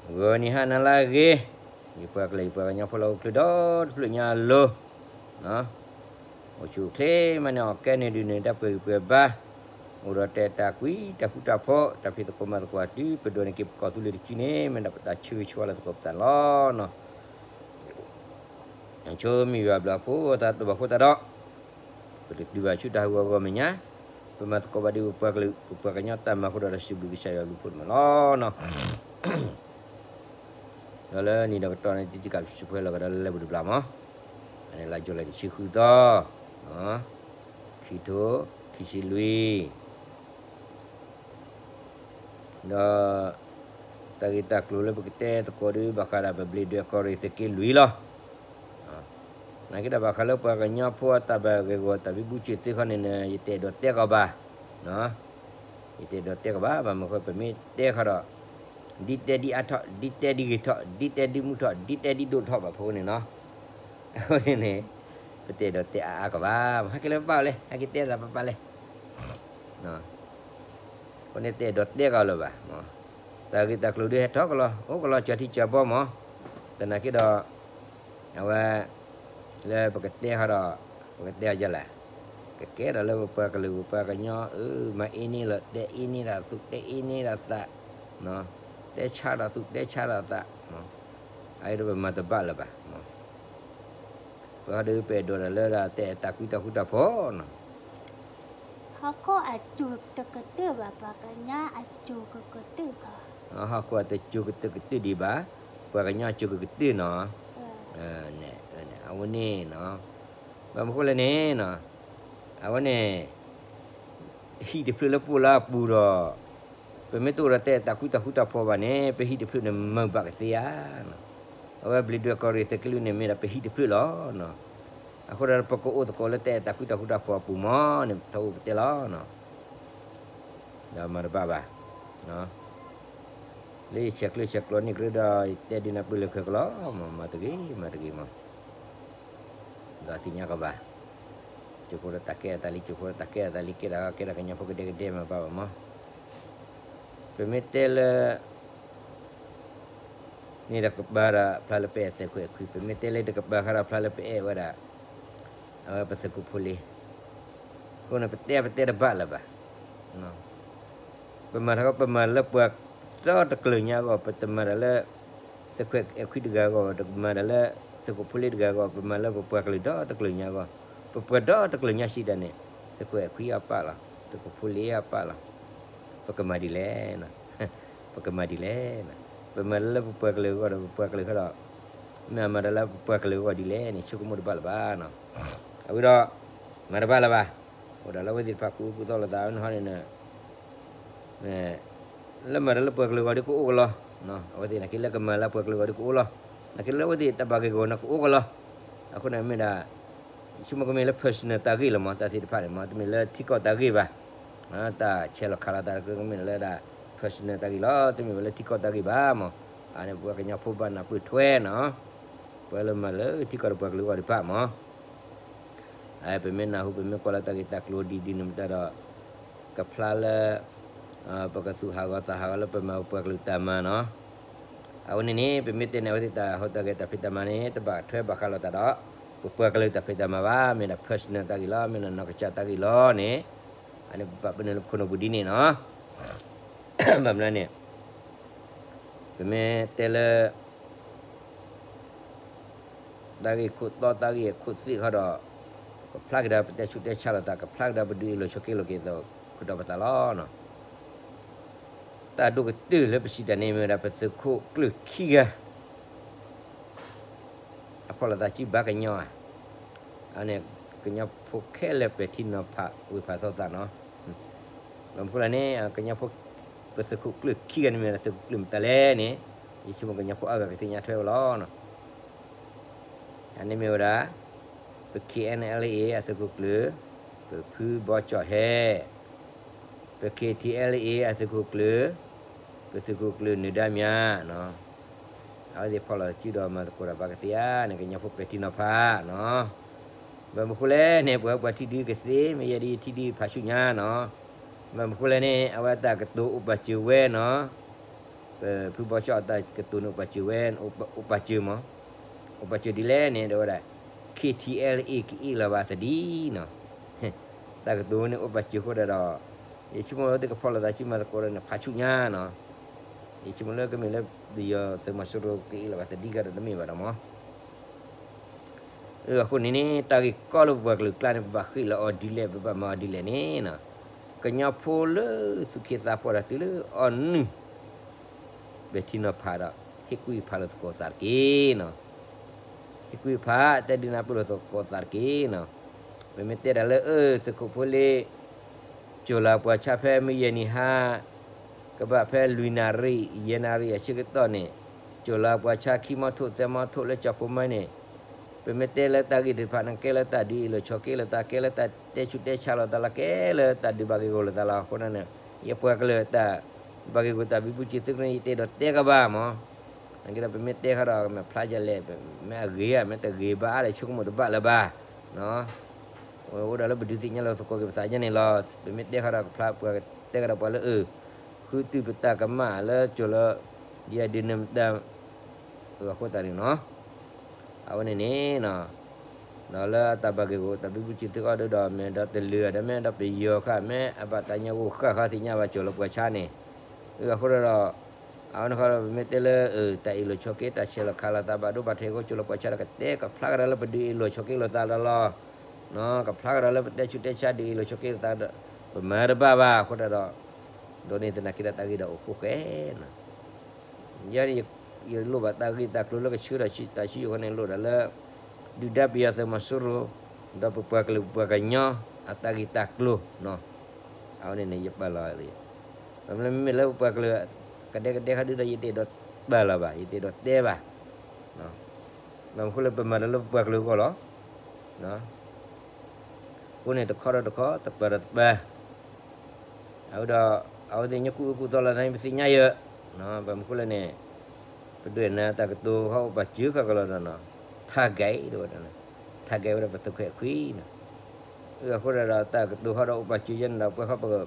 ဂီၤနံၤဟါနၤလၢအဂ့ၤ, ယပှၤကလုာ်ယပှၤကညီဖိလၢအိၣ်ချ့ဒီတဖျၢၣ်ညါအလိၤ, အိၣ်ဆူၣ်အိၣ်ချ့မးန့ၣ် အီၣ်ကဲန့ၣ်ဒုးန့ၣ် တၢ်ပှဲၤဂံၢ်ပှဲၤဘါ, အိၣ်ဒီးတၢ်အဲၣ်တၢ်ကွံ တၢ်ဃူတၢ်ဖိး တၢ်ဖံးသကိးမၤသကိး တုၤပဒိးန့ၢ်က့ၤပကီၢ်သူလ့ၤတစုန့ၣ် မ့ၢ်ဒၣ်ပတၢ်ဆၢဂ့ၤဆၢဝါလၢသကိးပသးလီၤ. ဆိမ့ၢ်ယွၤဘျုးအဖှိၣ်အသးတဘၣ်ဃိသတးဒီး ပတတုၤဘၣ်ဆူတၢ်ဟးဂီၤအဂီၢ်မဲာ်ညါ, ပမၤသကိးဘၣ်ဒ်ပပှၤကလုာ် ပပှၤကညီတၢ်မၤအဃိဒီး စံးဘျုးကစၢ်ယွၤဘျုးဖှိၣ်န့ၣ်မးလီၤ. ဒီးလၢနံၤဒီးကတီၢ်န့ၣ် တံၤတံၤကး ပစံးဖှဲလီၤကဒီးလၢလၢပူၤတဘျီမး, အန့ၣ်လါယူၤလံတဆံဃုသီ, ခံထိခံဆံလွံၢ် ဒီး တၢ်ဂ့ၢ်တၢ်ကျိၤလၢပကတဲသကိးဒီး ဘၣ်ဃးဒီးပဘျံးဒွဲၣ်ကီၢ်ရ့ၣ်သုးက့လွံၢ်လီၤ. နာ်က့ဒီးဘၣ်ဃးလၢပှၤကညီဖိအတၢ်ဘၣ်ဂ့ၢ်ဂီၢ် တၢ်ဘံဘူဆ့ၣ်သ့ခီန့ၣ် ယတအဲၣ်ဒိးတဲကီးဘၣ်, ယတအဲၣ်ဒိးတဲကီးဘၣ်, ဘၣ်မနုၤဃိ ပမ့ၢ်တဲဃီဒီး ဒ်တဲဒ်အါထီၣ် ဒ်တဲဒ်ဂ့ၤထီၣ် ဒ်တဲဒ်မုာ်ထီၣ် ဒ်တဲဒ်ဒိၣ်ထီၣ်ဘၣ်ဖဲန့ၣ်နီၤ. အဃိန့ၣ်န့ၣ် ပတအဲၣ်ဒိးတဲအါအါကီးဘၣ်, ဟဲက့ၤလၢပပၢ်အအိၣ်လဲၣ် ဟဲက့ၤတဲဒၣ်ပပၢ်လဲၣ်. အဃိန့ၣ်တအဲၣ်ဒိးတဲကီးလၢၤဘၣ်, တၢ်ဂ့ၢ်တၢ်ကျိၤဒုးဟဲထီၣ်ကလီၤ အိၣ်ကလီၤ စၢၤထံစၢၤဘီမး, သနာ်က့ဒီး အဝဲ လၢပကတဲဃီဒီး ပကတဲအီၤဒ်လဲၣ်, ကကဲဒၣ်လၢပပှၤကလုာ်ပပှၤကညီ အၢ မၤအ့န့ၢ်လီၤ တဲအ့န့ၢ်ဒၣ်သူၣ် တဲအ့န့ၢ်ဒၣ်သး, တဲဆါဒၣ်သူၣ် တဲဆါဒၣ်သး, အအံၤဒီးပမၤတဘၣ်လၢၤဘၣ်. ပဟီဒီးပအဲၣ်ဒိးဒၣ်လၢဒၣ်တၢ်အဲၣ်တၢ်ကွံတၢ်ဃူတၢ်ဖိးနီၤ. ဟီၣ်ခိၣ်အစူၤတကတၢၢ်ဘၣ် ပှၤကညီအစူၤကကတၢၢ်ကီး, ဟီၣ်ခိၣ်အတစူၤကတၢၢ်ကတၢၢ်ဒံးဘၣ်, ပှၤကညီအစူၤကကတၢၢ်နီၤ. အဝဲန့ၣ်နီၤ, ဘၣ်မနုၤဃိလဲၣ်န့ၣ်နီၤ, အဝဲန့ၣ် ဟံၣ်တဖျၢၣ်လၢပအိၣ်လၢအပူၤဒီး ပမ့ၢ်တအိၣ်ဒီးတၢ်အဲၣ်တၢ်ကွံတၢ်ဃူတၢ်ဖိးဘၣ်န့ၣ် ပဟံၣ်တဖျၢၣ်န့ၣ်မၤဘၣ်ကသ့ဧါ. အဝဲဘျံးဒွဲၣ်ကီၢ်ရ့ၣ်သုးက့လွံၢ်န့ၣ် မ့ၢ်ဒၣ်ပဟံၣ်တဖျၢၣ်လီၤ. အဃိဒီးပကအိၣ်သကိးလၢတၢ်အဲၣ်တၢ်ကွံတၢ်ဃူတၢ်ဖိးအပူၤမးန့ၣ် ပထီၣ်အိၣ်ပတဲလီၤ. ဒီးမၤတဘၣ်ဘၣ်. လၢယဆဲးကျၢဆဲးကျိးန့ၢ်ကရၢဒီး ယတဲဒုးနၢ်ပၢၢ်လၢခဲကလီၤ, မၤတဂ့ၤ မၤတဂ့ၤမး. ဒီးသ့ၣ်ညါကဘၣ်, ကၠိဖိဒီးတၢ်ကဲအသးလံ ကၠိဖိဒီးတၢ်ကဲအသးလံ ကဲဒၣ်ကဲဒၣ်ကညီဖိကဒဲကဒဲမၤဘၣ်ဘၣ်မး. ပမ့ၢ်တဲလၢ န့ၣ်ဒီးကဘၣ်ဒီးဖျါလၢပအဲၣ်သုးခိၣ်အဲၣ်ခွံ, ပမ့ၢ်တဲလၢတကဘၣ်ဃီဒီးဖျါလၢပအဲၣ်ဝဲဒၣ် အဝဲပသုးခိၣ်ဖိလ့, အဃိန့ၣ် ပတဲပတဲတဘၣ်လၢၤဘၣ်. ပမၤတၢ်ကီ ပမၤလၢပှၤဒီတကလုာ်ညါအဂီၢ်, ပတမၤတၢ်လၢ သုးခိၣ်အဲၣ်ခွံတဂၤအဂီၢ်, တမၤတၢ်လၢ သုးခိၣ်ဖိလ့တဂၤအဂီၢ်, ပမၤလၢပပှၤကလုာ်ဒီတကလုာ်ညါအဂီၢ်, ပပှၤဒီတကလုာ်ညါစံးဒၣ်န့ၣ်, သုးခိၣ်အဲၣ်ခွံအပၢ်လီၤ, သုးခိၣ်ဖိလ့အပၢ်လီၤ. ပကမၤဒ်လဲၣ်, ပကမၤဒ်လဲၣ်. ပမၤလၢပပှၤကလုာ်အဂီၢ်ဒီးပပှၤကလုာ်ဃီဒီး, မ့ၢ်အမၤတၢ်လၢပပှၤကလုာ်အဂီၢ်ဒ်လဲၣ်န့ၣ် ဆိကမိၣ်တဘၣ်လၢၤဘၣ်နီၤ. အဝဲဒီး မၤတဘၣ်လၢၤဘၣ်. အိၣ်ဒၣ်လၢအဝဲသ့ၣ်တဖၣ်ကအိၣ်ကူၣ်သီလိာ်သးဝဲန့ၣ်ဟီန့ၣ် လၢမၤတၢ်လၢပှၤကလုာ်အဂီၢ်ဒီးကအိၣ်ကလီ, အဝဲသ့ၣ်နာ်က့လၢကမၤလၢပှၤကလုာ်အဂီၢ်ဒီးကအိၣ်လီၤ, နာ်က့လၢအဝဲသ့ၣ်တၢ်ဘၣ်ဂ့ၢ်ဂီၢ်န့ၣ်ကအိၣ်ကလီ. အဃိန့ၣ်မ့ၢ်ဒၣ် ဆိကမိၣ်ကမ့ၢ်လၢ personal တၢ်ဂ့ၢ်လီၤမး, တၢ်သ့ၣ်တဖၣ်န့ၣ်မး တမ့ၢ်လၢထံကီၢ်တၢ်ဂ့ၢ်ဘၣ်. တၢ်ဆဲးလီၤခးလိာ်သးတကမ့ၢ်လၢဒၣ် personal တၢ်ဂ့ၢ်လီၤ, တမ့ၢ်ဝဲလၢထံကီၢ်တၢ်ဂ့ၢ်ဘၣ်မး. အန့ၣ်ပှၤကညီဖိဘၣ်နၢ်ပၢၢ်ထွဲနီၤ, ပှၤလၢမၤလၢထံကီၢ်ဒီးပှၤကလုာ်အဂီၢ်တဖၣ်မး ပမ့ၢ်နၢ်ဟူ ပမ့ၢ်ကွၢ်လၢတၢ်ဂ့ၢ်တၢ်ကျိၤဒ်ဒ်န့ၣ်မတၤဒီး ကဖျါလၢ ပကသူၣ်ဟးဂီၤသးဟးဂီၤလၢပမၤပပှၤကလုာ်တၢ်မၤနီၤ. အဝဲန့ၣ်န့ၣ် ပမ့ၢ်တဲန့ၣ် အဝဲသ့ၣ်တၢ်ဟူးတၢ်ဂဲၤတၢ်ဖံးတၢ်မၤန့ၣ် တဘၣ်ထွဲဘၣ်ဃးလိာ်သးဒီး ပပှၤကလုာ်တၢ်ဖံးတၢ်မၤဘၣ်, မ့ၢ်ဒၣ် personal တၢ်ဂ့ၢ်လီၤ, မ့ၢ်ဒၣ်နီၢ်ကစၢ်တၢ်ဂ့ၢ်လီၤန့ၣ် အန့ၣ်ပပာ်ပနီၣ်လၢပခိၣ်နူာ်ပူၤဒ်န့ၣ်နီၤ. ဘၣ်မနုၤန့ၣ် ပမ့ၢ်တဲလၢ တၢ်ဂ့ၢ်ခိၣ်တီ တၢ်ဂ့ၢ်အခိၣ်သ့ၣ်ဃီဒီး ကဖျါက့ၤဒီးပတဲဆူးတဲဆါလိာ်သး, ကဖျါက့ၤဒီးပဒုးအ့ၣ်လိာ်ဆိးက့လိာ်က့ၤသး ကဒီးပသးလီၤ. တၢ်ဒိၣ်ကတၢၢ်လၢပစံးတၢ်န့ၣ်မ့ၢ်ဝဲဒၣ် ပသုးခိၣ်ကျၢၢ်ခံဂၤ အဖီၣ်လိာ်သးစုဘၣ်ကညီဧါ. အန့ၣ် ကညီဖိခဲလၢာ်ပဲာ်ထံနီၤဖးဝ့ၢ်ဖးသီသးနီၤ. ဘၣ်မနုၤဃိလဲၣ်န့ၣ် ကညီဖိ ပသုးခိၣ်ကျၢၢ်ခံဂၤန့ၣ်မ့ၢ်ဒၣ်သုးခိၣ်ကျၢၢ်မတၤလဲၣ်န့ၣ် ယဆိကမိၣ်ကညီဖိအါဂၤကသ့ၣ်ညါထွဲဝဲလီၤ. အန့ၣ်မ့ၢ်ဝဲဒၣ် ပ K N L A အသုးခိၣ်ကျၢၢ် ပဖုဘီကၠီၣ်ဟဲ, ပ K T L A အသုးခိၣ်ကျၢၢ် ပသုးခိၣ်ကျၢၢ်နၢၤဒါမြ, အဝဲသ့ၣ်ဖီၣ်လိာ်စုဒီးမၤသကိးတၢ်ဘၣ်ကသ့ဧါန့ၣ် ကညီဖိပဲာ်ထံနီၤဖးနီၤ. ဘၣ်မနုၤဃိလဲၣ်န့ၣ် ပှၤပှၤထံဒုကသ့ မ့ၢ်ယဲဒၣ်ယထံဒုဖးဆူညါနီၤ. ဘၣ်မနုၤဃိလဲၣ်န့ၣ် အဝဲတၢ်ကတိၤအိၣ်ပာ်စၢၤဝဲနီၤ. ဖုဘီကၠီအတၢ်ကတိၤန့ၣ်အိၣ်ပာ်စၢၤဝဲ, အိၣ်ပာ်စၢၤမး, အိၣ်ပာ်စၢၤဒ်လဲၣ်န့ၣ် တဲဝဲဒၣ် K T L A ကအ့ၣ်လီၤဘၣ်သဒံးနီၤ, တၢ်ကတိၤန့ၣ်အိၣ်ပာ်စၢၤအဃိဒီး, ယဆိကမိၣ်လၢသုကဖီၣ်လိာ်သးဆံးမၤသကိးဒီးန့ၣ် ဖးဆူၣ်ညါနီၤ, ယဆိကမိၣ်လၢကမ့ၢ်လၢ ပယီၤသုးမီၤစိရိၤကအ့ၣ်လီၤဘၣ်သဒံးကဒီးတမ့ၢ်ဘၣ်ဒီးမး အဃိန့ၣ်န့ၣ် တၢ်ဂ့ၢ်ကီလၢပပှၤကလုာ်ကျါန့ၣ် ပဘၣ်ဃ့ၢ်လီၤအီၤဒ်လဲၣ် ပဘၣ်မၤအီၤဒ်လဲၣ်န့ၣ်နီၤ, ကညီဖိလၢသူၣ်က့သးပှၢ်ဒီးတုၤလၢအီနုၢ် ပဲာ်ထံနီၤဖးဒီး ဟ့ၣ်ကူၣ်ဟ့ၣ်ဖးလိာ်သကိးသးတက့ၢ်နီၤ, ဟ့ၣ်ကူၣ်ဟ့ၣ်ဖး တဲဒုးနၢ်ပၢၢ်လိာ်သကိးသးတက့ၢ်နီၤ, ပမ့ၢ်တဲဒၣ်လၢ အၢ သုးခိၣ်ဖိလ့ ကၠီၤလီၤပှၤဆါဖဲမုၢ်ယဲၢ်နံၤဟါ ကဘၣ်ဖဲလွံၢ်နၣ်ရံၣ် ယဲၢ်နၣ်ရံၣ်အဆၢကတီၢ်န့ၣ်, ကၠီၤလီၤပှၤဆါခံမီထိၣ်သၢမီထိၣ်လၢကၠီၤဖိမဲန့ၣ်, ပမ့ၢ်တဲလၢတၢ်ဂ့ၢ်တဖၣ်န့ၣ် ကဲလၢတၢ်ဒုးအ့ၣ်လိာ်ဆိးက့လိာ်သး ကဲလၢတၢ်တဲဆူးတဲဆါလိာ်သးလီၤ ကဲလၢတၢ်ဒုးဘၣ်ဂ့ၢ်ဂီၢ်လိာ်သးလီၤ အဃိန့ၣ်, ယပှၤကလုာ်တၢ် ဘၣ်ဂ့ၢ်ဂီၢ်တၢ်ဘံဘူစံးသုးကရၢန့ၣ် ယတအဲၣ်ဒိးတဲကဘၣ်မး, နာ်က့ဒီးပမ့ၢ်တဲဃီဒီး မ့ၢ်ဖျါယလဲၣ်, မ့ၢ်အဂ့ၤဧါ မ့ၢ်တဂ့ၤဘၣ်ဒီး ဆိကမိၣ်တဘၣ်လၢၤဘၣ် အိၣ်ဒီးလၢပဒုးသ့ၣ်ညါလိာ်သကိးက့ၤပသးယဲန့ၣ်လီၤ. ပမ့ၢ်တဲဃီဒီးကဖျါပှၤတဲကဒီးပှၤလၢအၢ, ဃုတုၤပတၢ်ကမၣ်လၢကၠီၤလီၤ ဒ်အဒုးနၢၤမတၤ အဃိသတးန့ၣ်နီၤ, အဝဲန့ၣ်န့ၣ်, ဒီးလၢအတၢ်ဘၣ်ဂ့ၢ်ဂီၢ်တၢ်ဘံဘူစံးသုးအီၤဒီး မ့ၢ်ဒီးတလၢာ်ဒီး မ့ၢ်ဒီးပယီၤဃာ် မ့ၢ်အဘၣ်တၢ်ညါဂိၢ်ဃာ်ဃီသ့ၣ်ညါဘၣ်ကၠီၤလီၤပှၤဆါန့ၣ်, အဃိဒီး အဝဲန့ၣ်ဃီဒီး ပမ့ၢ်တဲလၢ တၢ်အ့ၣ်လိာ်ဆိးက့ တၢ်ဆဲးလီၤခးလိာ်သးဘၣ်ဒိဘၣ်ထံးအဃိ ကၠီၤလီၤပှၤဆါဒီးကတဲကဖျါကဒီးလၢပဒုးအ့ၣ်လိာ်ဆိးက့လိာ်သးဒီးလီၤ. ကဖျါကဒီးလၢပတဲဆူးတဲဆါဒုးအ့ၣ်လိာ်ဆိးက့လိာ်သးဒီး ပမၤတဘၣ်ဘၣ်အဃိဒီး, ဒီးန့ၣ်သနာ်က့ဒီးတၢ်ဂ့ၢ်ဒီးအိၣ်ဃိဃဲနီၤ ယဲန့ၣ် ယလိၣ်ဘၣ်တၢ်ဂ့ၢ်တၢ်ကျိၤလၢကဆှၢဒီးတၢ်ဆူယိၣ်ဃီန့ၣ် လိၣ်ဒၣ်လၢ ဒုၣ်ဒါပယီၤသုးမီၤစိရိၤ ဒီးပပှၤကလုာ်ပပှၤကညီအတၢ်ဂ့ၢ်တၢ်ကျိၤနီၤ, အဝဲန့ၣ်န့ၣ် ယပာ်လီၤ, မ့မ့ၢ်လၢပပှၤကလုာ် ကဒဲကဒဲခါဒုဒီး ယတအဲၣ်ဒိးပာ်လီၤဘၣ် ယတအဲၣ်ဒိးတဲဘၣ်, ဘၣ်မနုၤဃိလၢပမၤတၢ်လၢပပှၤကလုာ်အဂီၢ်လီၤ. အဃိန့ၣ် တခီဒီးတခီ တပၤဒီးတပၤ, အဝဲဒီး အဝဲသ့ၣ်ညါကူၣ်အၢကူၣ်သီလီၤသးန့ၣ် ပသ့ၣ်ညါယၢၤ, ဘၣ်မနုၤဃိလဲၣ်န့ၣ် ပဒွဲၣ်နၤတၢ်ကတိၤဟီၣ်အိၣ်ပာ်စၢၤဃာ်ကလီၤဒီးနီၤ, ထါဂဲၤ တဝဲဒၣ်, ထါဂဲၤဝဲဒၣ်ပသုးခွဲးခွံနီၤ, အဃိဒီးတၢ်ကတိၤဟီၣ်ဒီးအိၣ်ပာ်စၢၤယဲန့ၣ်ဒီး ပှဲၤဃီ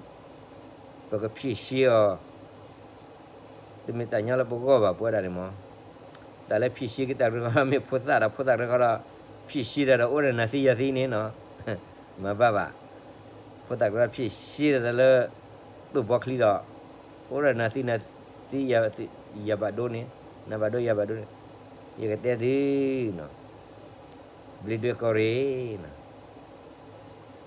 ပကဖြေရှင်းအီၤ တမ့ၢ်တၢ်ညီလၢပဂီၢ်ဘၣ် ပဝဲဒၣ်န့ၣ်မး, တၢ်လၢဖြေရှင်းက့ၤတၢ်ကရၢဃီမ့ၢ်ဖိသၣ်ဒီး ဖိသၣ်ကရၢဃီဒီး ဖြေရှင်းတၢ်ဒီးအိၣ်ဒီးနၤသံယၤသံန့ၣ်နီၤ, မၤဘၣ်ဘၣ်, ဖိသၣ်ကရၢ ဖြေရှင်းတၢ်လၢ တိၢ်ဘီချံဒီး အိၣ်ဒီးနၤသံနၤသံ ယၤဘၣ်ဒိန့ၣ်, နၤဘၣ်ဒိယၤဘၣ်ဒိန့ၣ်, ယကတဲသုနီၤ ဘျံးဒွဲၣ်ကီၢ်ရ့ၣ်နီၤ သုးက့လွံၢ်နီၤ ပမ့ၢ်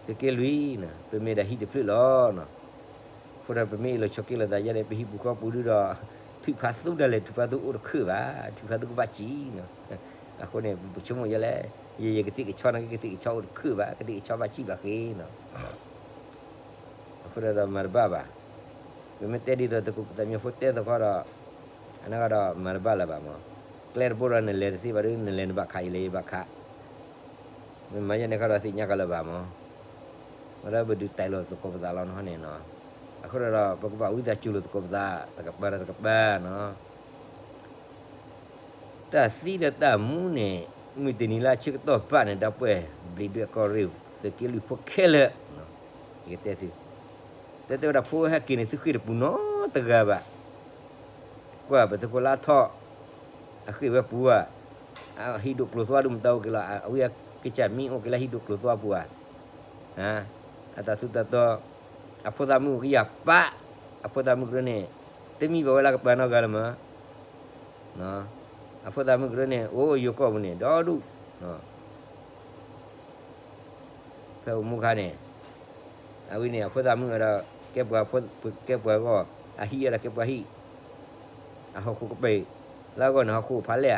ဒၣ်ဟံၣ်တဖျၢၣ်လီၤနီၤ, အဃိဒီးပမ့ၢ်အ့ၣ်လိာ်ဆိးက့လိာ်သးယဲန့ၣ် ပဟံၣ်ပူၤဃီပူၤဒုဒီး ထုးဖးသူဒၣ်လဲာ် ထုးဖးသူအိၣ်တခုၣ်ဘၣ်, ထုးဖးသူကဘၣ်စံၣ်နီၤ, အဃိန့ၣ် ပဆိကမိၣ်ယဲလဲၣ်, ယဲယကသ့ၣ်ကဆီန့ၣ် ကသ့ၣ်ကဆီအိၣ်တခုၣ်ဘၣ် ကသ့ၣ်ကဆီဘၣ်စံၣ်ဘၣ်ဃ့နီၤ အဃိဒီးမၤတဘၣ်ဘၣ်, ပမ့ၢ်တဲဒ်သိးသုးခိၣ်သးမံဖိတဲသ့ၣ်ဃီဒီး, အန့ၣ်ဃီဒီးမၤတဘၣ်လၢၤဘၣ်မး, ကျဲတဘိဒီးနလဲၤတသ့ဘၣ်ဒီး နလဲၤနဘၣ်ခး ယလဲၤယဘၣ်ခး, မ့ၢ်မၤယဲန့ၣ်ဃီဒီးသ့ၣ်ညါကလၢၤဘၣ်မး, ဝဲဒၣ်ပဒုးတဲလိာ်သကိးပသးလီၤန့ၣ်န့ၣ်နီၤ, အဃိဒီး ပကဘၣ်ဝံသးစူၤလိာ်သကိးပသး တကပၤဒီးတကပၤနီၤ တၢ်သံဒီးတၢ်မူန့ၣ် မုၢ်တနံၤလၢအဆၢကတီၢ်ဘၣ်န့ၣ် ဒီပုၢ်ဝဲၢ် ဘျံးဒွဲၣ်ကီၢ်ရ့ၣ် သုးက့လွံၢ်ဖိခဲလၢာ်, ယကတဲသု, တဲတဲဝဲဒၣ်ဖိဟဲက့ၤန့ၣ် သုဃ့ၢ်တပူၤနီတဂၤဘၣ်, ကွၢ်ပသုးခိၣ်လါထီၣ်, အဃ့ၢ်ဝဲပူၤဧါ, အဟံၣ်ဒိၣ်ကျိၤသွါဒိၣ်မတၤအိၣ်က့ၤလီၤ, အဝဲကစၢ်မံအိၣ်က့ၤလၢဟံၣ်ဒိၣ်ကျိၤသွါပူၤဧါ, အတၢ်သူတၢ်တီ, အဖိသၣ်မုၣ်ကယၢ်ပာ်, အဖိသၣ်မုၣ်ကရၢန့ၣ်, တမံဘၣ်ဝဲလၢကပၤနီတဂၤလၢၤမး, အဖိသၣ်မုၣ်ကရၢန့ၣ် အိၣ်ယိၤကီၢ်ပူၤန့ၣ် ဒီဒူၣ်, ဖဲအိၣ်မူခါန့ၣ်, အဝဲန့ၣ် အဖိသၣ်မုၣ်ဝဲဒီး ကဲပှၤ, ကဲပှၤဂီၢ်, အဟံၣ်ဝဲဒီးကဲပှၤဟံၣ်, အဟီၣ်ခိၣ်ကပၤ, လၢအဂီၢ်န့ၣ် ဟီၣ်ခိၣ်ဖးလဲၢ်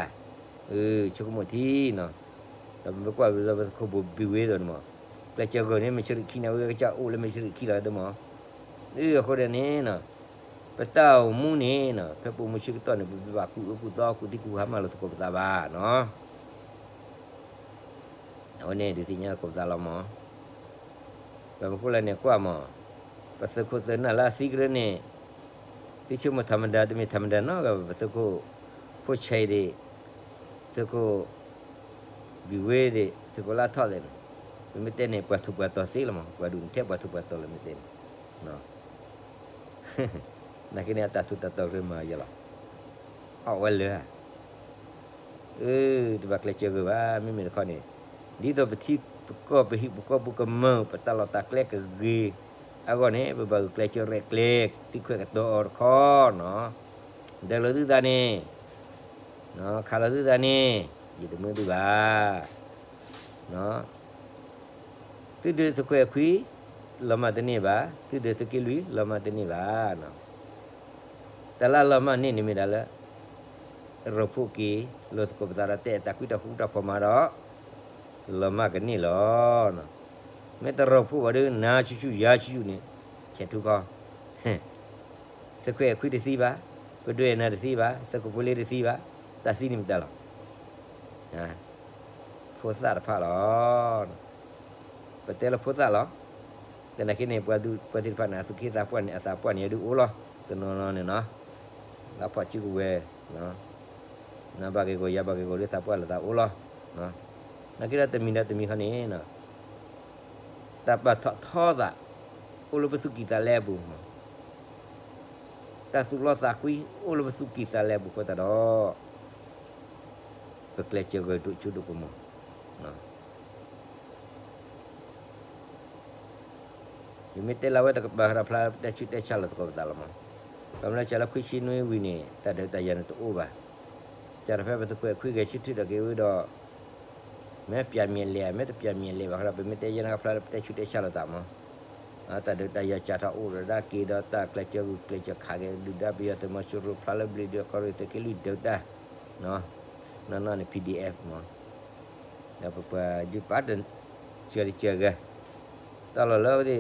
ဧါ, ဆိကမိၣ်ထံနီၤ, ဒီးပကွၢ်ဒီးပသုးခိၣ်ဘိၣ်ဘံၣ်ဝ့သိးန့ၣ်မး, ကျဲးစၢးဂီၢ်န့ၣ် မ့ၢ်ဆၢထံးခံန့ၣ် အဝဲကစၢ်အိၣ်လၢမ့ၢ်ဆၢထံးခံလီၤသ့မး, အဃိဒီးန့ၣ်နီၤ, ပတၢ်အိၣ်မူန့ၣ်နီၤ ဖဲပအိၣ်မူဆၢကတီၢ်န့ၣ် ပဘၣ်ကူၣ်အၢကူၣ်သီ ကူၣ်သံကူၣ်ဟါမၢ်လိာ်သကိးပသးဘၣ်နီၤ အဝဲန့ၣ်ဒုးသ့ၣ်ညါသကိးပသးလီၤမး, ဘၣ်မနုၤဃိလဲၣ်န့ၣ် ကွၢ်မး, ပသုးခိၣ်သုးနၢ်လၢအသံကရၢန့ၣ်, သုဆိကမိၣ်ထးမတၤ တမ့ၢ်ထးမတၤနီတဂၤဘၣ်, ပသုးခိၣ်ဖိဆဲးဒ့ၣ်, သုးခိၣ်ဘံၣ်ဝ့ဒ့ၣ်, သုးခိၣ်လါထီၣ်သ့ၣ်န့ၣ်, ပမ့ၢ်တဲန့ၣ် ပှၤထူးပှၤတီၤသ့လီၤမး, ပှၤဒိၣ်န့ၣ်ထဲပှၤထူးပှၤတီၤလၢမ့ၢ်တဲန့ၣ် တ နာ်က့န့ၣ် အတၢ်ထူးတၢ်တီၤရ့မၤယဲလီၤ. အီၣ်ဝဲလၢာ်ဧါ. အၢ တဘၣ်ကျဲးစၢးဂ့ၤဘၣ် မ့မ့ၢ်တခီန့ၣ်, ဒ်သိးပထံပကီၢ် ပဟံၣ်ပဃီပကမၢၢ် ပတၢ်လီၢ်တၢ်ကျဲကဂ့ၤအဂီၢ်န့ၣ် ပဘၣ်ဂုာ်ကျဲးစၢးရဲၣ်ကျဲၤ သံခွဲးကတီၤအီၤတခီနီၤ. ဒၢးလီၤသုသးန့ၣ်, ခးလီၤသုသးန့ၣ် ယတမၢသုဘၣ်. သုဒၢးသုးခွဲးခွံ လီၤမၢ်တန့ၢ်ဘၣ်, သုဒၢးသုးက့လွံၢ် လီၤမၢ်တန့ၢ်ဘၣ်. တၢ်လၢအလီၤမၢ်န့ၢ်န့ၣ်မ့ၢ်ဒၣ်လၢ ရိဖှိၣ်က့ၤ လိာ်သကိးပသးဒီး တဲတၢ်ကွံတၢ်ဃူတၢ်ဖိးမးဒီး လီၤမၢ်ကန့ၢ်လီၤ. မ့ၢ်တရိဖှိၣ်ဘၣ်ဒီး နၤဆူၣ်ဆူၣ်ယၤဆူၣ်ဆူၣ်န့ၣ် ဆဲးထူခီ သုးခွဲးခွံတသံဘၣ်, ပဒွဲၣ်နၤတသံဘၣ်, သုးခိၣ်ဖိလ့တသံဘၣ်, တၢ်သံန့ၣ်မတၤလီၤ. ဖိသၣ်တဖၣ်လီၤ. ပတဲလၢဖိသၣ်လီၤ. သနာ်က့န့ၣ် ပှၤသ့ၣ်တဖၣ်န့ၣ် အသူၣ်က့သးပှၢ်န့ၣ် အသးပှၢ်န့ၣ် ယဒုးအိၣ်လီၤ. တနီၤနီၤန့ၣ်နီၤ, လၢဖီၣ်စုကဝဲၤ, နၤဘၣ်က့ၤကိး ယၤဘၣ်က့ၤကိး ဒုးသးပှၢ်လိာ်သးအိၣ်လီၤ. နာ်က့ဒီးတမံၤဒီးတမံၤခီန့ၣ် တၢ်ပာ်ထီၣ်ထီသး အိၣ်လၢပသူၣ်ကံၢ်သးလဲအပူၤ, တၢ်သူၣ်လီသးကွံ အိၣ်လၢပသူၣ်ကံၢ်သးလဲအပူၤအဃိသတးဒီး ပကျဲးစၢးဂဲၤဒိၣ်စိဒိၣ်ကမီၤ. ယမ့ၢ်တဲလၢဝဲတကပၤဃီဒီး ဖျါလၢပတဲဆူးတဲဆါလိာ်သကိးပသးလီၤမး. ပမ့ၢ်လၢကၢလၢခွံဆံနွံဝံၤန့ၣ် တၢ်ဒုးတၢ်ယၤန့ၣ်တအိၣ်ဘၣ်. ကၢ်ဒီးဖဲပသုးခွဲးခွံဂဲၤဆၢထၢၣ်ထီၣ်က့ၤဝံၤဒီး မ့ၢ်ပျၢ်မ့ၢ်လဲၣ် မ့ၢ်တပျၢ်မ့ၢ်လဲၣ်ဘၣ်ဃီဒီး ပမ့ၢ်တဲယဲန့ၣ်ခီ ဖျါလၢပတဲဆူးတဲဆါလိာ်သးမး. တၢ်ဒုးတၢ်ယၤကၢ်ထီၣ်အိၣ်ဒီးဒၣ်က့ၤဒီးတၢ်ကျဲးစၢးဂုာ်ကျဲးစၢးခးက့ၤ ဒုၣ်ဒါပယီၤသုးမီၤစိရိၤ ဖျါလၢဘျံးဒုးကီၢ်ရ့ၣ်သုးက့လွံၢ်ဒုးတၢ် နီၢ်နီၢ်န့ၣ် PDF မး, ဒီးပပှၤဒုးပာ်တစၢၤတစၢၤဂၤ, တၢ်လီၢ်လၢအဝဲသ့ၣ်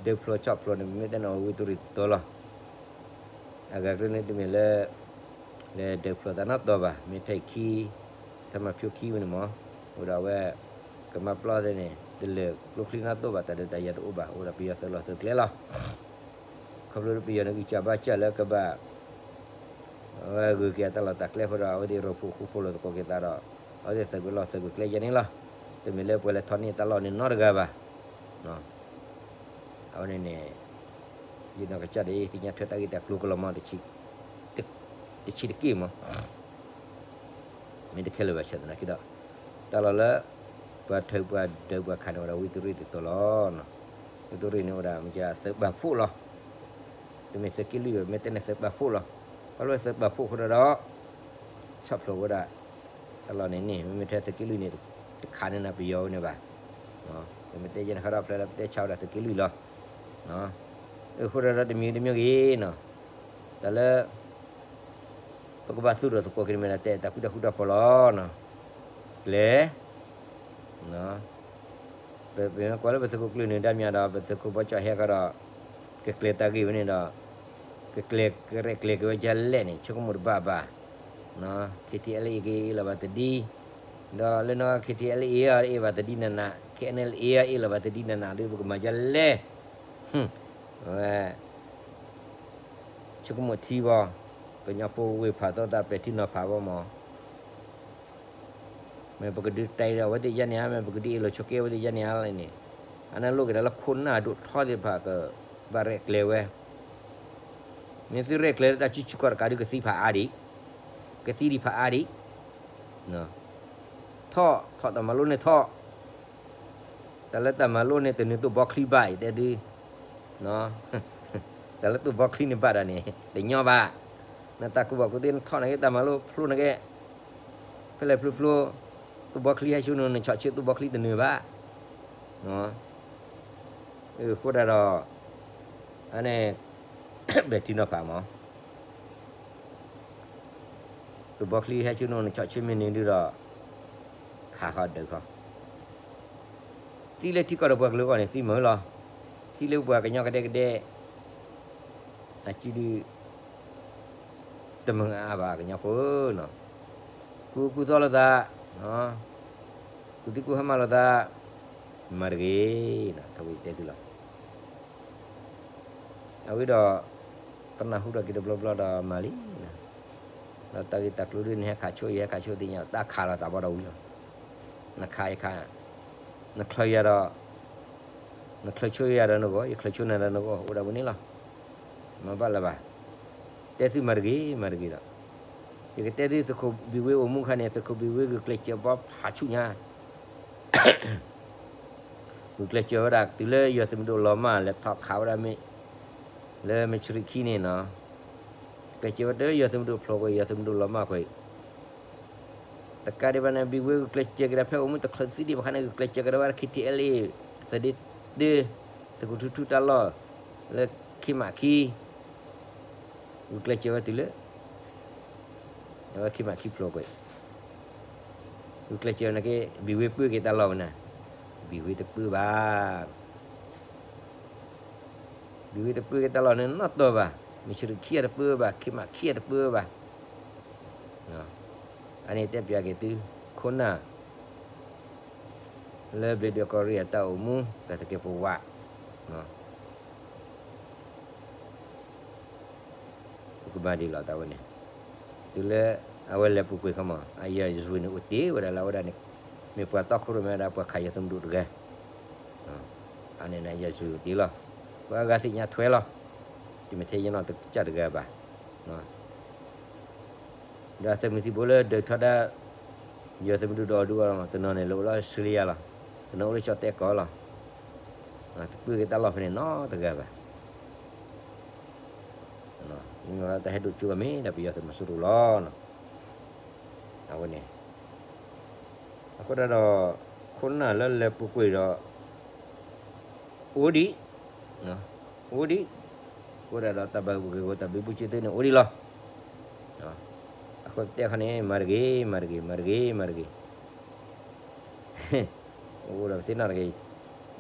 ဒုးဖျိဆီၣ်ဖျိန့ၣ် ပမ့ၢ်တဲန့ၣ် အဝံတရံၣ်တတီၤလီၤ. အဂၤကြၢးန့ၣ်တမ့ၢ်လၢ လဲၤဒုးဖျိသးနီတတီၤဘၣ်, မ့ၢ်ထဲခံ ထၢမၤဖၠိခံဝဲန့ၣ်မး, အိၣ်ဒီးအဝဲ ကမၤပျီသ့ၣ်န့ၣ် တလၢာ်ကျိချံနီတတီၤဘၣ်, တၢ်ဒုးတၢ်ယၤတအိၣ်ဘၣ်, အိၣ်ဒီးပယီၤသုးလီၢ်သုးကျဲလီၤ. ခီဖျိလၢပယီၤန့ၣ် ဂံၢ်စၢ်ဘါစၢ်လၢကဘၣ် အဝဲဂုာ်က့ၤအတၢ်လီၢ်တၢ်ကျဲအဃိဒီး အဝဲသ့ၣ်ရိဖှိၣ်ဃူဖိးလိာ်သကိးက့ၤသးဒီး အဝဲသ့ၣ်သုးက့ၤလီၢ်သုးက့ၤကျဲယဲန့ၣ်လီၤ. တမ့ၢ်လၢပှၤလဲၤထီၣ်န့ၢ်တၢ်လီၢ်န့ၣ်နီတဂၤဘၣ်. အဝဲန့ၣ်န့ၣ် ယနီၢ်ကစၢ်ဒၣ်အံၤ သ့ၣ်ညါထွဲတၢ်ဂ့ၢ်တၢ်ကျိၤကလီၤမး တဆံးတက့ၢ်မး. မ့ၢ်တခဲလၢာ်ဘၣ်ဆၣ်သနာ်က့ဒီး တၢ်လီၢ်လၢ ပှၤထုးပှၤဒုးပှၤခးန့ၣ် အိၣ်ဒီးဝံတရံၣ်တတီၤလီၤ. ဝံတရံၣ်န့ၣ်အိၣ်ဒၣ်မ့ၢ်ကသုးပာ်ဖှိၣ်လီၤ. တမ့ၢ်သုးက့လွံၢ်ဘၣ်, မ့ၢ်တဲန့ၣ်သုးပာ်ဖှိၣ်လီၤ. ခီဖျိသုးပာ်ဖှိၣ်အဃိဒီး ဆီၣ်ဖျိးဝဲဒၣ် တၢ်လီၢ်န့ၣ်န့ၣ် မ့မ့ၢ်ထဲသုးက့လွံၢ်န့ၣ် တခးန့ၢ်နၤပယီၤဝဲန့ၣ်ဘၣ်. ပမ့ၢ်တဲယဲန့ၣ်ခီဒီး ဖျါလၢပတဲဆါဝဲဒၣ်သုးက့လွံၢ်လီၤ. အဃိဒီးတမံၤတမံၤဂ့ၤနီၤ, တၢ်လၢ ပကဘၣ်သူၣ်ထီၣ်သကိးက့ၤန့ၣ်မ့ၢ်ဒၣ် တဲတၢ်ဃူတၢ်ဃူတၢ်ဖိးလီၤ. ကျဲၤ ပမ့ၢ်ကွၢ်လၢပသုးခိၣ်ကျၢၢ်နၢၤဒါမ့ၢ်ဒီး ပသုးခိၣ်ဘီကၠီၣ်ဟဲခီဒီး ကကျဲၤတၢ်ဂ့ၢ်ဝဲန့ၣ်ဒီး ကကျဲၤကရဲၣ်ကျဲၤက့ၤဝဲဒ်လဲၣ်န့ၣ် ဆိကမိၣ်တဘၣ်ဘၣ်. ခ့ထံအဲလ်အ့ က့ၤအ့ၣ်လီၤဘၣ်တဒ်, ဒီးလၢနီၢ် ခ့ထံအဲလ်အ့ အ့ၣ်ဘၣ်တဒ်နးနး, ခ့အဲလ်အ့ အ့ၣ်လီၤဘၣ်တဒ်နးနးဒီး ပကမၤဒ်လဲၣ်. ဝဲ ဆိကမိၣ်ထံဘၣ်, ကညီဖိဝ့ၢ်ဖးသီသးပဲာ်ထံနီၤဖးဘၣ်မး, မ့ၢ်ပကဒုးတဲဒီးအဝဲသ့ၣ်ယါန့ၣ်ဧါ, မ့ၢ်ပကဒုးအ့ၣ်လိာ်ဆိးက့အဝဲသ့ၣ်ယါန့ၣ်ဧါန့ၣ်, အန့ၣ်လိၣ်က့ၤဒၣ်လၢခိၣ်နၢ်ဒိၣ်ထီသ့ၣ်တဖၣ်ကဘၣ်ရဲၣ်ကျဲၤဝဲ. မ့ၢ်သုရဲၣ်ကျဲၤလၢတၢ်စုဆူၣ်ခီၣ်တကးဒီး ကသံဖးအါဒံး, ကသံဒံးဖးအါဒံး. ထီၣ်, ထီၣ်တၢ်မၤလိန့ၣ်ထီၣ် တၢ်လၢတၢ်မၤလိန့ၣ် တနုာ်သူၣ်ဘီချံဘၣ် ယတဲသု, တၢ်လၢသူၣ်ဘီချံန့ၣ်ဘၣ်ဒၣ်န့ၣ် တညီဘၣ်. နတၢ်ကူၣ်ဘၣ်ကူၣ်သ့နထီၣ်န့ၣ်က့ တၢ်မၤလိဖျိန့ၣ်က့ ဖဲလဲၣ်ဖျိဖျိ, သူၣ်ဘီချံဟဲဆူနုာ် နဆီၣ်ဆၢသူၣ်ဘီချံတနုာ်ဘၣ်. အဃိဒၣ်ဒီး အန့ၣ် ပဲာ်ထံနီၤဖးမး သူၣ်ဘီချံဟဲဆူနုာ် နဆီၣ်ဆၢမ့ၢ်န့ၣ်ဒုးဒီး ခးဃီဒုးဃီ, သံလၢထံကီၢ်ဒီးပှၤကလုာ်အဂီၢ်န့ၣ် သံမုာ်လီၤ. သံလၢပှၤကညီကဒဲကဒဲ အစုဒုး တမုာ်အါဘၣ် ကညီဖိဧၢ, ကူကူၢ်သီလိာ်သး, ကူၣ်သံကူၣ်ဟါမၢ်လိာ်သး, မၤတဂ့ၤ, ထဝံၣ်တဲသုလီၤ. အဝံၤဒီး ပနၢ်ဟူထီၣ်က့ၤတဘျီဘျီဒီးမၤလံ, ဒီးတၢ်ဂ့ၢ်တၢ်ကျိၤဒုး နဟဲခးဆိ ယဟဲခးဆိသ့ၣ်ညါ တၢ်ခးလိာ်သးဘၣ်ဒီးဝံၤလီၤ. နခးယခး, နချၢယၤဒီး, နချၢဆိယၤဒီးနဂီၢ်, ယချၢဆိနၤဒီးနဂီၢ် အိၣ်ဒၣ်ဝဲန့ၣ်လီၤ. မၤဘၣ်လၢၤဘၣ်. တဲသုမၤတဂ့ၤ မၤတဂ့ၤဒီး, ယကတဲသုသုးခိၣ်ဘံၣ်ဝ့အိၣ်မူအခါန့ၣ် သုးခိၣ်ဘံၣ်ဝ့ဂုာ်ကျဲးစၢးဘီဖးဆူၣ်ညါ ဂုာ်ကျဲးစၢးဝဲဒၣ်တုၤလၢယွၤသုးမုၢ်ဒိၣ်လီၤမၢ် လဲၤထီၣ်ခးဝဲဒၣ်မ့ၢ် လၢမ့ၢ်ဆရံခံန့ၣ်နီၤ, ကျဲးစၢးဝဲတုၤယွၤသုးမုၢ်ဒိၣ်ဖျိးကွံာ် ယွၤသုးမုၢ်ဒိၣ်လီၤမၢ်ကွံာ်, တကးဒံးဘၣ်န့ၣ် ဘံၣ်ဝ့ဂုာ်ကျဲးစၢးက့ၤဒီးဖဲအိၣ်မူတချုးသံဒံးဘၣ်ခါန့ၣ် ဂုာ်ကျဲးစၢးက့ၤဒီးဝဲဒၣ် ခံထံၣ်အဲလ့ၣ် သဒ့တၢ သုးခိၣ်ထူထူတၢ်လီၢ် လၢခံမးခံ ဂုာ်ကျဲးစၢးဝဲတုၤလၢ အဝဲခံမးခံဖျိးကွံာ်, ဂုာ်ကျဲးစၢးနာ်က့ ဘံၣ်ဝ့ပၢက့ၤတၢ်လီၢ်ဝဲန့ၣ်, ဘံၣ်ဝ့တပၢဘၣ်, ဘံၣ်ဝ့တပၢက့ၤတၢ်လီၢ်န့ၣ်နီတတီၤဘၣ်, မ့ၢ်ဆရံခံအတပၢဘၣ်, ခံမးခံအတပၢဘၣ်, အန့ၣ်တဲပၠးက့ၤသု, ခိၣ်နၢ် လၢဘျ့းဒွဲၣ်ကီၢ်ရ့ၣ်အတၢ်အိၣ်မူ တၢ်သကဲးပဝး ပကမၤဒ်လဲၣ်တၢ်ဝဲန့ၣ်, တုၤလၢအဝဲလဲၤပူၤကွံာ်ခီမး အယွၤယွၤန့ၣ်အိၣ်တ့ၢ်ဝဲဒၣ်လၢအဝဲဒၣ်န့ၣ်, မ့ၢ်ပှၤတီခိၣ်ရိၣ်မဲဝဲဒၣ်ပှၤခးယွၤသုးမုၢ်ဒိၣ်တဂၤ, အန့ၣ်န့ၣ်ယွၤယွၤတ့ၢ်လီၤ, ပှၤအဂၤသ့ၣ်ညါထွဲလီၤ, တမ့ၢ်ထဲယနီၢ်တကစၢ်တဂၤဘၣ် ဒီးအသုးမုၢ်သံၣ်ဘိလၢဒုးထီဒါ ယွၤသုးမုၢ်ဒိၣ်ဒီးအီၤဒုးအီၤလီၤမး တနီၤန့ၣ်လၢအိၣ်လၢအီစထြ့လယါလီၤ, တနီၤအိၣ်လၢကၠီၣ်တဲၣ်ကီၢ်လီၤ, တပၢက့ၤတၢ်လီၢ်ဖဲန့ၣ်နီတဂၤဘၣ်, မ့ၢ်ဝဲတၢ်ဟဲဒိၣ်ကၠိအမ့ၢ်ဒီးပယီၤသုးမီၤစိရိၤလီၤ, အဝဲန့ၣ်, အဃိဒၣ်ဒီး ခိၣ်နၢ်လၢလဲၤပူၤကွံာ်ဒီး အိၣ်ဒံး, အိၣ်ဒံး, အဃိဒၣ်ဒီးတၢ်ဘၣ်ဂ့ၢ်ဂီၢ်တၢ်ဘျုးဘုဆ့သုန့ၣ်အိၣ်ဒံးလီၤ, အဃိတဲခီန့ၣ် မၤတဂ့ၤ မၤတဂ့ၤ မၤတဂ့ၤ မၤတဂ့ၤ, အိၣ်ဒီးပသ့ၣ်နီၣ်တဂ့ၤ,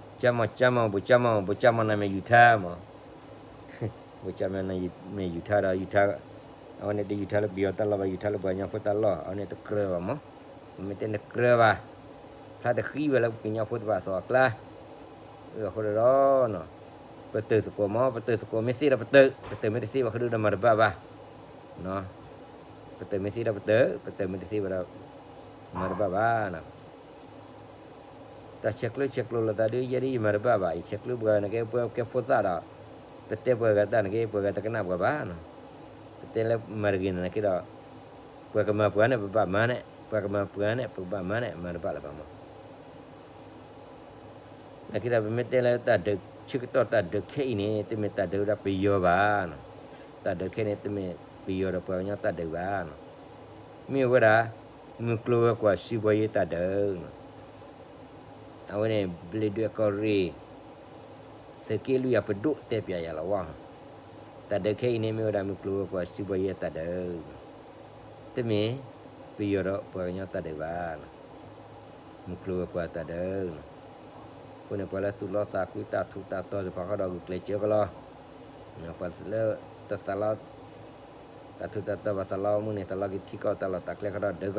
ကၠၢ်မီၢ် ကၠၢ်မီၢ် ဘိၣ်ကၠၢ်မီၢ် ဘိၣ်ကၠၢ်မီၢ်နၤမ့ၢ်ယူၤထါမး, ဘိၣ်ကၠၢ်မီၢ်နၤမ့ၢ်ယူၤထါဒီးယူၤထါ, အဝဲန့ၣ်တယူၤထါလၢပယီၤတၢ်လီၢ်ဘၣ် ယူၤထါလၢပှၤကညီဖိတၢ်လီၢ် အဝဲန့ၣ်တကြၢးဘၣ်မး, ပမ့ၢ်တဲနကြၢးဘၣ်, ဖျါတဃံဘၣ်လၢပှၤကညီဖိသ့ၣ်တဖၣ်အသိးအကျါ, အဃိဒီး ပတုာ်သကိးမး ပတုာ်သကိးမ့ၢ်သ့ဒီးပတုာ် ပတုာ်မ့ၢ်တသ့ဘၣ်ဃုာ်ဒီးမၤတဘၣ်ဘၣ်, ပတုာ်မ့ၢ်သ့ဒီးပတုာ် ပတုာ်မ့ၢ်တသ့ဘၣ်ဒီး မၤတဘၣ်ဘၣ်, တၢ်ဆဲးကျၢဆဲးကျိးလိာ်သးဒုး ယဲဒ်ယမၤတဘၣ်ဘၣ် ယဆဲးကျၢပှၤန့ၣ်က့ ပှၤကဲဖိသၣ်ဒီး ပတဲပှၤဂၤတၢ်န့ၣ်က့ ပှၤဂၤတကနၣ်ပှၤဘၣ်, ပတဲလၢမၤတဂ့ၤန့ၣ်က့ဒီး ပှၤကမၤပှၤန့ၣ် ပဘၣ်မၤန့ၣ် ပှၤကမၤပှၤန့ၣ် ပကဘၣ်မၤန့ၣ် မၤတဘၣ်လၢၤဘၣ်မး နာ်က့ဒီးပမ့ၢ်တဲလၢတၢ်ဒုးဆၢကတီၢ်တၢ်ဒုးခဲအံၤန့ၣ် တမ့ၢ်တၢ်ဒုးဝဲဒၣ်ပယီၤဘၣ်, တၢ်ဒုးခဲန့ၣ် တမ့ၢ်ပယီၤဒီးပှၤကညီတၢ်ဒုးဘၣ်, မ့ၢ်ဝဲဒၣ် မုၢ်ကျိၤဝဲၤကွာ်စုဘီယဲတၢ်ဒုး, အဝဲန့ၣ် ဘျ့းဒွဲၣ်ကီၢ်ရ့ၣ် သုးက့လွံၢ်အပဒိၣ်တဲပၠးယၤလီၤဝဲ, တၢ်ဒုးခဲအံၤန့ၣ် မ့ၢ်ဝဲဒၣ်မုၢ်ကျိၤဝဲၤကွာ်စုဘီယဲတၢ်ဒုး, တမ့ၢ်ပယီၤဒီးပှၤကညီတၢ်ဒုးဘၣ် မုၢ်ကျိၤဝဲၤကွာ်တၢ်ဒုး, အဃိန့ၣ် ပှၤလၢသူၣ်လီသးကွံတၢ်ထူးတၢ်တီၤသ့ၣ်တဖၣ်ဃီဒီးဂုာ်ကျဲးစၢးကလီၤ, ပှၤလၢတသးလီ တၢ်ထူးတၢ်တီၤဘၣ်သးလီမုၢ်န့ၣ် သးလီက့ၤထံကီၢ်တၢ်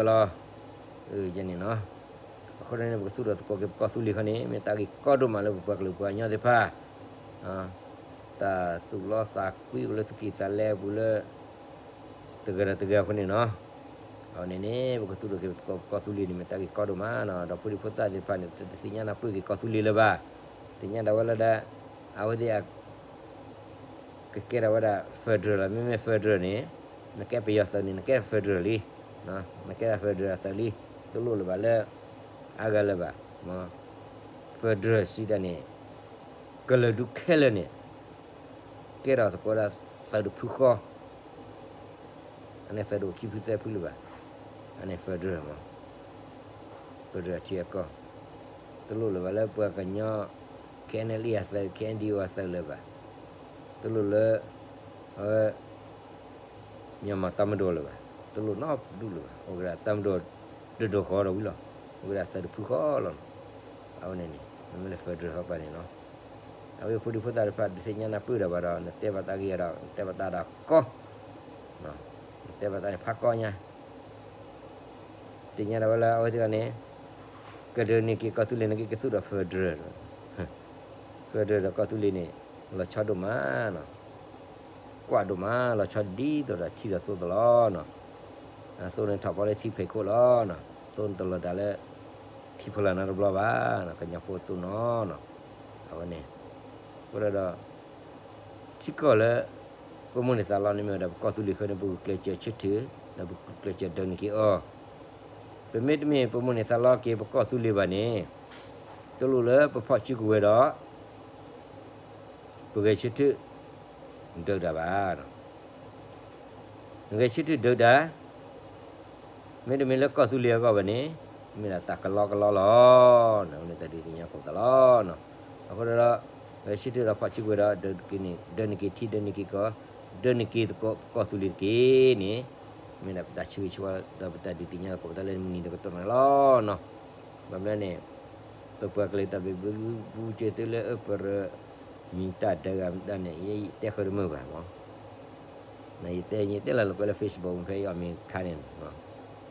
လီၢ်တၢ်ကျဲဃီဒီးဒုးကလီၤ, ယဲန့ၣ်နီၤ, အဃိန့ၣ် ပကသူၣ်ထီၣ်သကိးက့ၤပကီၢ်သူလ့ၤခီန့ၣ် မ့ၢ်တၢ်ဂ့ၢ်ကီဒိၣ်မးလၢပပှၤကလုာ်ပှၤကညီသ့ၣ်တဖၣ် တၢ်သူၣ်လီသးကွံအိၣ်လၢသူၣ်ကံၢ်သးလဲပူၤလၢ တဂၤဒီးတဂၤအဃိန့ၣ်နီၤ, အဝဲန့ၣ်န့ၣ် ပကသူၣ်ထီၣ်က့ၤပသကိးပကီၢ်သူလ့ၤန့ၣ် မ့ၢ်တၢ်ဂ့ၢ်ကီဒိၣ်မးနီၤ, ဒီးဖိဒံဖိသၣ်သ့ၣ်တဖၣ်န့ၣ် တသ့ၣ်ညါနၢ်ပၢၢ်က့ၤကီၢ်သူလ့ၤလၢၤဘၣ်, သ့ၣ်ညါဒၣ်ဝဲလၢဒၣ် အဝဲသ့ၣ်အ ကကဲထီၣ်ဝဲဒၣ် federal လီၤ, မ့မ့ၢ် federal န့ၣ် နကဲပယီၤသုးန့ၣ် နကဲ federal လံ, နကဲဒၣ် federal အသုးလံ, တလိၣ်လၢၤဘၣ်လၢ အါဂၤလၢၤဘၣ်, federal စံးတၢ်န့ၣ် ကလုာ်ဒူၣ်ခဲလၢာ်န့ၣ် ကဲထီၣ်သကိးဒၣ်သုးတဖုဃီ အန့ၣ်သုးတအိၣ်ခံဖုသၢဖုလၢၤဘၣ်, အန့ၣ် federal မး, federal ထံအကီၢ်, တလိၣ်လၢၤဘၣ်လၢပှၤကညီ KNLA အသုး KNDO အသုးလၢၤဘၣ်, တလိၣ်လၢ အဝဲ မြန်မာ့တပ်မတော်လၢၤဘၣ်, တလိၣ်နီတဒူၣ်လၢၤဘၣ်, အိၣ်က့ၤဒၣ် တပ်မတော် တဒိၣ်ဃီဒီးဝံၤလီၤ, အိၣ်က့ၤဒၣ်သုးတဖုဃီလီၤ, အဝဲန့ၣ်န့ၣ် မ့မ့ၢ်လၢ federal ဟီပၢ်န့ၣ်နီၤ, အဝဲဖိဒံဖိသၣ်တဖၣ် တသ့ၣ်ညါနၢ်ပၢၢ်ဒံးဘၣ်ဒီး နတဲဘၣ်တၢ်ဂ့ၢ်ဒီး နတဲဘၣ်တၢ်ဒီးကီ နတဲဘၣ်တၢ်န့ၣ်ဖးကီညါ, သ့ၣ်ညါဒၣ်ဝဲလၢအဝဲသ့ၣ်တဖၣ်န့ၣ် ကဒုးန့ၢ်က့ၤကီၢ်သူလ့ၤန့ၣ်က့ၤကသူၣ်ဒီး federal, federal ဒီးကီၢ်သူလ့ၤန့ၣ် လီၤဆီဒိၣ်မးနီၤ, ကွၢ်ဒိၣ်မး လီၤဆီဒ်သိးဒီးထံဒီးသိသလီၤနီၤ, အသိန့ၣ်ထီၣ်ဖီလၢထံဖီခိၣ်လီၤနီၤ, သိန့ၣ်တလီၤတၢ်လၢ ထံဖီလာ်နီတဘျီဘၣ်နီၤ, ကညီဖိတိၢ်နီၤနီၤ, အဝဲန့ၣ် အဃိဒီး ထံကီၢ်လၢ ပ ပမိၣ်န့ၢ်သးလီန့ၣ်မ့ၢ်ဝဲဒၣ် ပကီၢ်သူလ့ၤဃၢန့ၣ် ပဂုာ်ကျဲးစၢးဆၢထၢၣ် ဒီးပဂုာ်ကျဲးစၢးဒၢးန့ၢ်က့ၤအီၤ, ပမ့တမ့ၢ်ပမိၣ်န့ၢ်သးလီက့ၤပကီၢ်သူလ့ၤဘၣ်န့ၣ်, တလိၣ်လၢပဖီၣ်စုကဝဲၤဒီး ပဂဲၤဆၢထၢၣ်ဒၢးတၢ်ဘၣ်. နဂဲၤဆၢထၢၣ်ဒၢးတၢ်, မ့တမ့ၢ်လၢကီၢ်သူလ့ၤအဂီၢ်ဘၣ်န့ၣ်, မ့ၢ်ဒၣ်တၢ်ကလီကလီလီၤ. န့ၣ်တၢ်ဒုးသ့ၣ်ညါကိးပသးလီၤ. အဃိဒီး ဂဲၤဆၢထၢၣ်ဒီးဖီၣ်စုကဝဲၤဒီး ဒၢးန့ၢ်က့ၤထံဒၢးန့ၢ်က့ၤကီၢ်, ဒၢးန့ၢ်က့ၤသကိးပကီၢ်သူလ့ၤတက့ၢ်န့ၣ်, မ့ၢ်ဒၣ်ပတၢ်ဆၢဂ့ၤဆၢဝါဒီးပတၢ်ဒုးသ့ၣ်ညါကိးပသးလၢမုၢ်နံၤဒီးကတီၢ်နၤလီၤ. ဘၣ်မနုၤန့ၣ်, ပပှၤကလုာ်တၢ်ဘျုးဘုကဲသုလၢအပရၢ မံၤတၢ်ဒၢးဂၤမတၤန့ၣ် ယတဲဃုာ်တမုာ်ဘၣ်မး. ယတဲ ယတဲလီၤလၢပှဲၤလၢ Facebook ဖဲယအီၣ်မ့ၤခါန့ၣ်,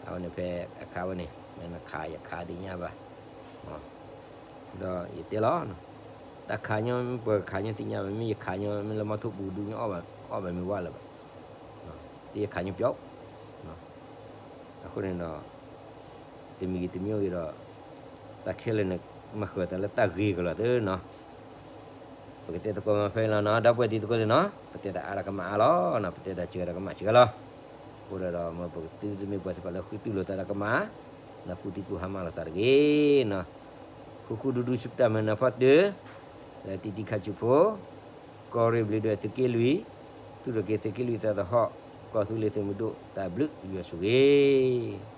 အဝဲန့ၣ်ဖဲအခါဝဲန့ၣ် မ့ၢ်နခးယခးသ့ၣ်ညါဘၣ်, ဒီးယတဲလီၤ, တၢ်ခးညီ ပှၤခးညီသ့ၣ်ညါဘၣ်, မ့ၢ်ယခးညီ မ့ၢ်လၢမီထိၣ်ပူၤဒူ အီၣ်ဘၣ်မ့ၤဝါလၢၤဘၣ်, တယခးညီပျီ, အဃိန့ၣ်ဒီး တမံၤဂ့ၤတမံၤဂ့ၤဒီး တၢ်ခဲလၢာ်န့ၣ် မၤဃၢၤတၢ်လၢတၢ်ဂ့ၤကလီၤသ့နီၤ. ပကတဲသကိးမၤဖဲလီၤနီၤ, ဒီပုၢ်ဝဲၢ်တံၤသကိးသ့ၣ်နီၤ, ပတဲတၢ်အါဒီးကမၣ်အါလီၤနီၤ, ပတဲတၢ်စှၤဒီးကမၣ်စှၤလီၤ. အဃိဒီး မ်ပကသုတမ့ၢ်ပှၤသ့ၣ်တဖၣ်လၢဃုသူၣ်လိာ်သးဒီးကမၣ်, ဒီးကူၣ်သံကူၣ်ဟါမၢ်လိာ်သးတဂ့ၤနီၤ. ဃူဃူဒူဒူ စံးပတၢ်မုာ်နၤဖီတၢၢ်, လၢတံၤတံၤခါဆူးဖိ, ကီၢ်ရ့ၣ်ဘျ့းဒွဲၣ်သုးက့လွံၢ်, သူၣ်ထီၣ်က့ၤသုးက့လွံၢ်သးသဟီၣ်, ကီၢ်သူလ့ၤသုးမုၢ်ဒိၣ် တၢ်ဘျုးယွၤဆိၣ်ဂ့ၤ